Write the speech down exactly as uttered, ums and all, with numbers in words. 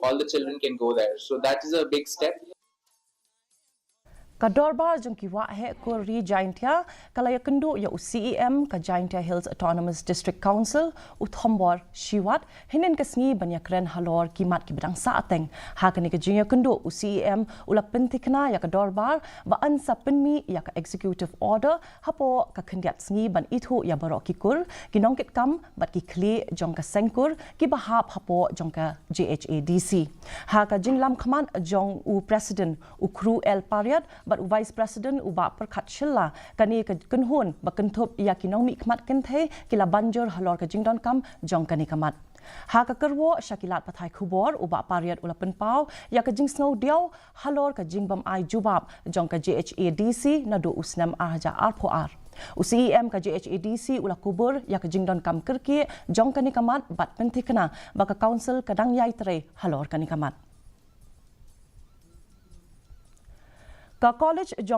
all the children can go there. So that is a big step. Ka dorbar jong ki waheh kur ri Jaintia ka la ïakynduh ïa u C E M ka Jaintia Hills Autonomous District Council, u Thombor Shiwat, hynnin ka sngi ban ïakren halor ki mat kiba dang sahteng. Ha kane ka jingïakynduh, u C E M u la pynthikna ïa ka dorbar ba yn sa pynmih ïa ka executive order hapoh ka khyndiat sngi ban ithuh ïa baroh ki kur, ki nongkitkam bad ki khlieh jong ka seng kur kiba hap hapoh jong ka J H A D C. Ha ka jinglam khmat jong u President u Kru L Pariat bad u Vice President u Bah Pyrkhat Shylla, kane ka kynhun ba kynthup ïa ki nongmihkhmat kynthei ki la ban jur halor ka jingdonkam jong kane ka mat. Ha ka kyrwoh sha ki lad pathai khubor, u Bah Pariat u la pynpaw ïa ka jingsngewdiaw halor ka jingbym ai jubab jong ka J H A D C naduh u snem ar hajar arphew ar. U C E M ka J H A D C u la kubur ïa ka jingdonkam kyrkieh jong kane ka mat bad pynthikna ba ka Council ka dang ïai trei halor kane ka mat. Ka College jong